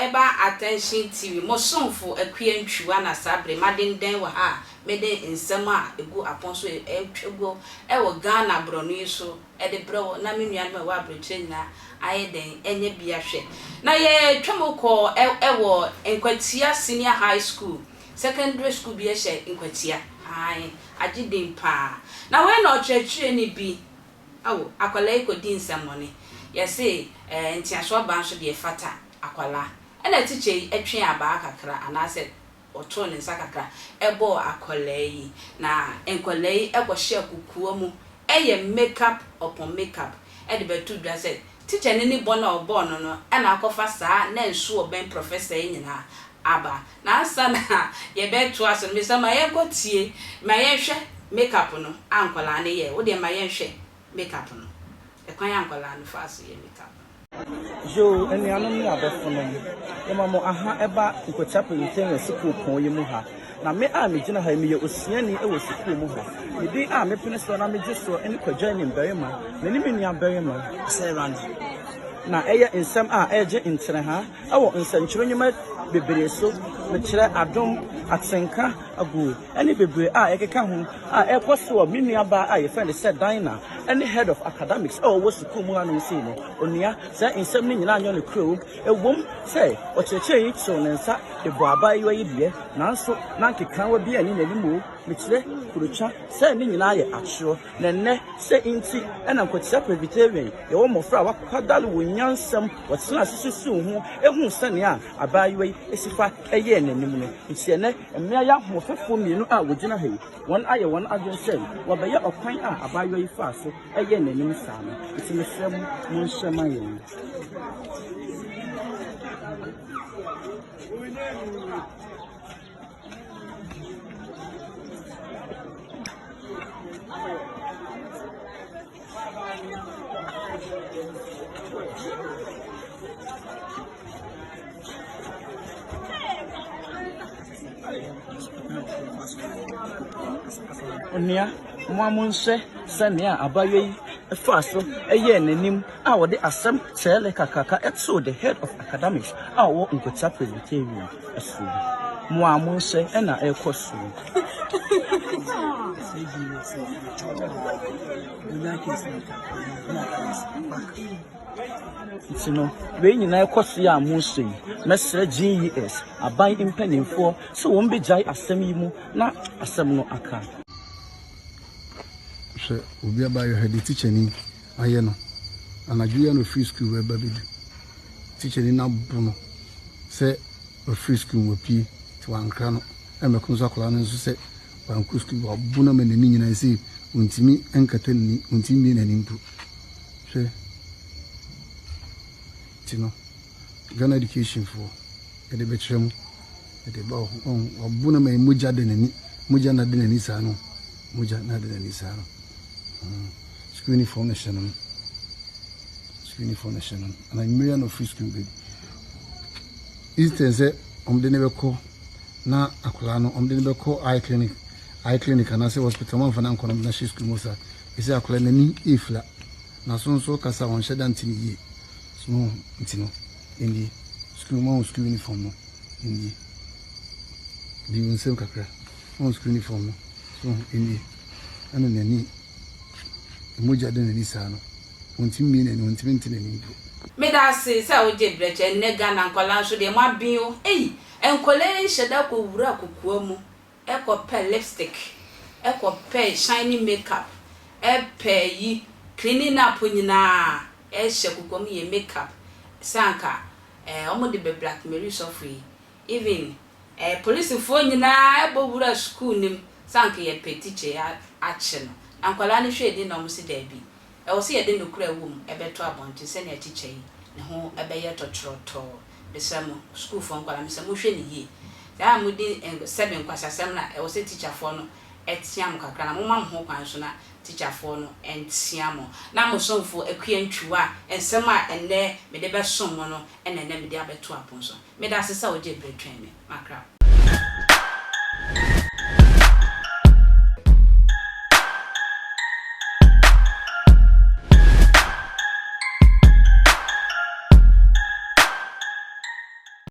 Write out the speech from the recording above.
ɛba Attention TV, mo somfo Akua Ntwiwa na saa bere madendɛn wɔ ha a mede nsɛm a egu apɔn so ɛretwa guo ɛwɔ Ghana borɔno yi so de brɛ wo na me nuanom a ɛwɔ aburokyire nyinaa ayɛ dɛn anya bi ahwɛ. Na yɛtwa mu kɔ ɛwɔ Nkwatia Senior High School, secondary school bi ɛhyɛ Nkwatia, ae, agye din paa. Na wei na ɔkyerɛkyerɛni bi, ao, akwadaa yi kɔdi nsɛmmɔne. Yɛse ɛɛ nteaso aba nso deɛ fata akwadaa. Ɛna tikya yi twe abaa kakra anaasɛ ɔtoo ne nsa kakra bɔɔ akwadaa yi. Na nkwadaa yi kɔhyɛɛ kokoa mu yɛ make up upon make up de bɛto dwa sɛ tikya no ne bɔ no a ɔbɔɔ no no na akɔfa saa nɛnso ɔbɛn professor yi nyinaa aba. Na ansa na yɛbɛtoa so no, mesrɛ ma yɛnkɔ tie, ma yɛnhwɛ make up no a nkwadaa no yɛɛ. Wo deɛ ma yɛnhwɛ make up no, ɛkwan a nkwadaa no faa so yɛ make up no. Yoo, anuanom ne adɔfonom, yɛma mo aha ɛba Nkwatia Presbyterian Sukuupɔn yi mu ha. Na me a megyina ha yi, meyɛ osuani wɔ sukuu mu ha. Me din a mepene soɔ na megye soɔ ne Kwadwo Anim Barima, me ne me nua barima, Sir Randy. Na ɛyɛ nsɛm a ɛregye ntereha wɔ nsɛnkyerɛw nnwuma bebree so, mekyerɛ adom, atenka, agu, ne bebree a ɛkeka ho a ɛrekɔ so wɔ me nuabaa a yɛfrɛ no sɛ Dinah ne Head of Academics a ɔwɔ sukuu mu hanom sei no. Onua, saa nsɛm no nyinaa nyɛ nokorɛ o. Ɛwom sɛ ɔkyerɛkyerɛni tew ne nsa de bɔɔ abaayewa yi deɛ, nanso na nkekaawa biara nni n'anim o. Mekyerɛ, kurotwa, sɛ ne nyinaa yɛ atorɔ. Na ɛnnɛ, sɛ nti na Nkwatia Presbyterian yɛwɔ mmɔfra a wɔakwadare wɔ nyansam, wɔtenaa ase susuw ho huu sɛnea abaayewa yi si fa yɛɛ n'anim no. Nti ɛnnɛ, mmea yi ahoɔfɛfoɔ mmienu a wɔgyina ha yi, wɔayɛ wɔn adwene sɛ wɔbɛyɛ ɔkwan a abaayewa yi faa so yɛɛ n'anim saa no. Nti mesrɛ mo, monhyɛ ma yɛn. Onua, mo a monhwɛ sɛnea abaayewa yi faa so yɛɛ n'anim a ɔde asɛm kyɛɛlɛ kakraka too the head of academics a ɔwɔ Nkwatia Presbyterian so yi. Mo a monhwɛ na ɛrekɔ so yi. Nti no, wei nyinaa ɛkɔ so yi a monhwɛ yi, mɛsrɛ GES, aban mpanimfoɔ sɛ wɔn bɛgyae asɛm yi mu na asɛm no aka. Hwɛ obi abayewa hwɛ deɛ tikyani ayɛ no. Anadwo yi ara na ɔfiri sukuu reba bɛdu. Tikyani no abo no sɛ wafiri sukuu mu wapue nti wankra no. Ɛmmɛko nso akwadaa no nso sɛ wankɔ sukuu wabo no ama n'ani nyinaa sei ɔntumi nkata n'ani ɔntumi mmue n'ani mpo. Hwɛ nti no Ghana education foɔ yɛde bɛkyerɛ mo yɛde ba hɔ ɔn wabo no ama mogya de n'ani mogya na de n'ani saa no mogya na de n'ani saa no hmm. Sukuu uniform na hyɛ no no sukuu uniform na hyɛ no no ana mmiri na ofiri sukuu baabi instead sɛ wɔn de ne bɛkɔ na akwadaa no wɔn de ne bɛkɔ eye clinic eye clinic anaasɛ hospital wɔn amfa no ankɔ no na hyɛ sukuu mu saa ɛsɛ akwadaa n'ani efira n'aso nso kasa wɔn hyɛ da nti ne yie so nti no nie sukuu mu wɔn sukuu uniform no nie bi wɔn nsam kakra wɔn sukuu uniform no so nie ɛna n'ani mogya de n'ani saa no wɔntumi mmie n'ani wɔntumi nte n'ani mpo. Meda ase sɛ wogye brɛ kyɛ nnɛ Ghana nkwadaa nso deɛ moaben o ei nkwadaa yi hyɛ da kɔ wura kokoa mu kɔ pɛ lipstick kɔ pɛ shiny makeup pɛ yi cleaning up nyinaa hyɛ kokoa mu yɛ makeup sɛ anka wɔn de bɛ blackmail sɔfo yi even polisifoɔ nyinaa bɔ wura school no mu sɛ anka yɛpɛ teacher yi akye no na nkwadaa no hwɛ din na wɔn se daabi ɛwɔ sɛ yɛde nokorɛ a ɛwɔ mu bɛto abɔnten sɛnea teacher yi ne ho bɛyɛ tɔtrɔtɔɔ. Mesrɛ mo, sukuufoɔ nkwadaa, mesrɛ mo hwɛ no yie. Saa a modi sɛbe nkwaseasɛm no a, ɛwɔ sɛ tikyafoɔ no tea mo kakra na momma mo ho kwan nso na tikyafoɔ no ntea mo. Na mo somfoɔ Akua Ntwiwa, nsɛm a ɛnnɛ mede bɛsom mo no na ɛnnɛ mede abɛto apon so. Meda ase sɛ wogyee berɛ twɛn me. Makra.